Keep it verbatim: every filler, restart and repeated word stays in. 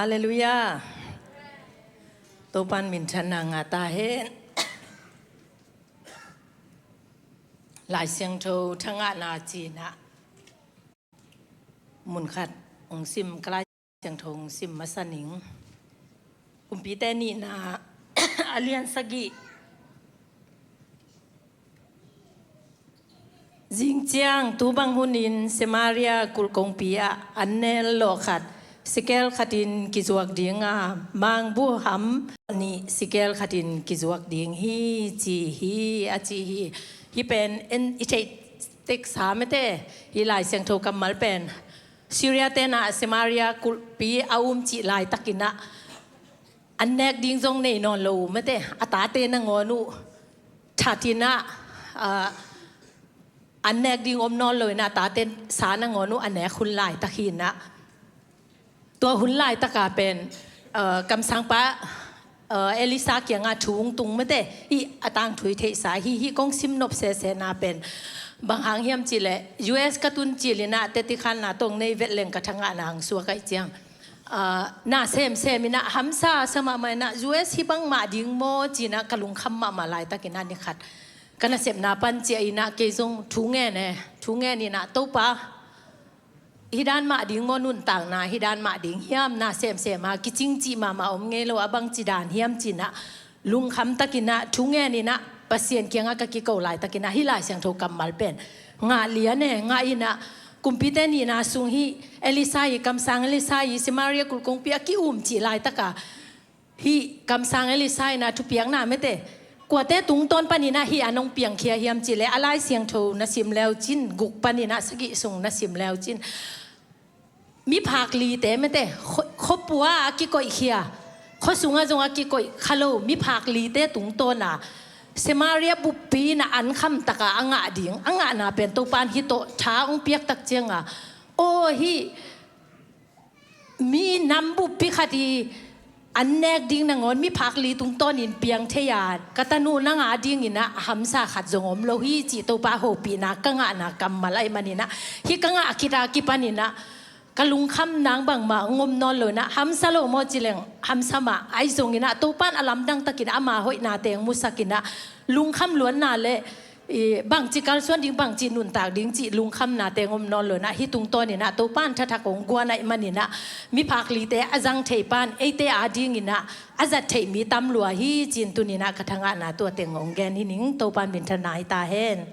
Halleluiah. Topan minthanna ngah ta hen. Lai Siangtho thangahna cinah mun khat hong sim, ka Lai Siangtho hong sim masa ning. Kumpite nihna a lian sagih. Zingciang tu bang hunin Samaria kulh kongpi ah an nel lawh khat, sikel khatin kizuak ding a, mangbuham nih sikel khatin kizuak ding hi, ci hi, a ci hi. Hih pen en i theih teksa mete, hih Lai Siangtho kammal pen Syria tenah Samaria kulhpi a um cih laitakinah an nek ding zong nei nawn lo uh mete, a tate nangawn uh thatinah, ah, an nek ding om nawn lo inah a tate sa nangawn uh a nek hun laitak hinah. Tua hun laitaka pen, ah, kamsangpa, ah, Elisa kiangah thu hong tung mete, hih a tangthu i theihsa hi. Hih kong sim nop sesena pen bang hang hiam cihleh, U S ka tun cilinah teti khanna tong nei vetleng ka thangahna hong suak aih ciang, ah, na semsem inah hamsa sa mahmah inah, U S hih bang mah ding maw cinah ka lungkham mahmah laitakinah ni khat ka nasepna pan ciah inah kei zong thu ngen e, thu ngen inah, Topa, hih dan mah ding maw, nuntakna hih dan mah ding hiam, na semsem a kicing cih mahmah om ngei lo, a bangci dan hiam cinah lungkham takinah thu ngen inah Pasian kiangah ka kiko laitakinah hih Lai Siangtho kammal pen ngah lian e, ngah inah kumpite nihna sung hih Elisa i, kamsang Elisa i Samaria kulh kongpi a ki-um cih laitaka hih kamsang Elisa inah thupiakna mete, kuate tungtawn paninah hih an hong piangkhia hiam cihleh, a Lai Siangtho na sim leucin, guk paninah sagih sung na sim leucin, miphak lite mete, khua, khuapua a kikoihkhia, khua sungah zong a kikoih kha lo miphak lite tungtawna Samaria buppi inah an khamtaka a ngah ding, a ngahna pen Topan hih tawh tha hong piaktak cianga, aw, hih mi nam buppi khat i an nek ding nangawn miphak li tungtawnin piang thei a, ka tanu nang a dinginah hamsa khat zong om lo hi, cih Topa hopihna ka ngahna kammal aih maninah, hih ka ngah khita kipaninah ka lungkham nang bangmah hong om nawn lo inah, hamsa lo maw cileng hamsa mah aih zonginah Topan a lamdang takin ama hoihnate hong musakinah lungkham luanna le i, bangci kalsuan ding, bangci nuntak ding cih lungkhamnate hong om nawn lo inah, hih tungtawninah Topan thathak hong guan aih maninah miphak lite a zang thei pan eite a dinginah a zat theih mi tam lua hi, cin tuninah ka thangahna tua teng hong gen hi ning. Topan minthanna hi ta hen.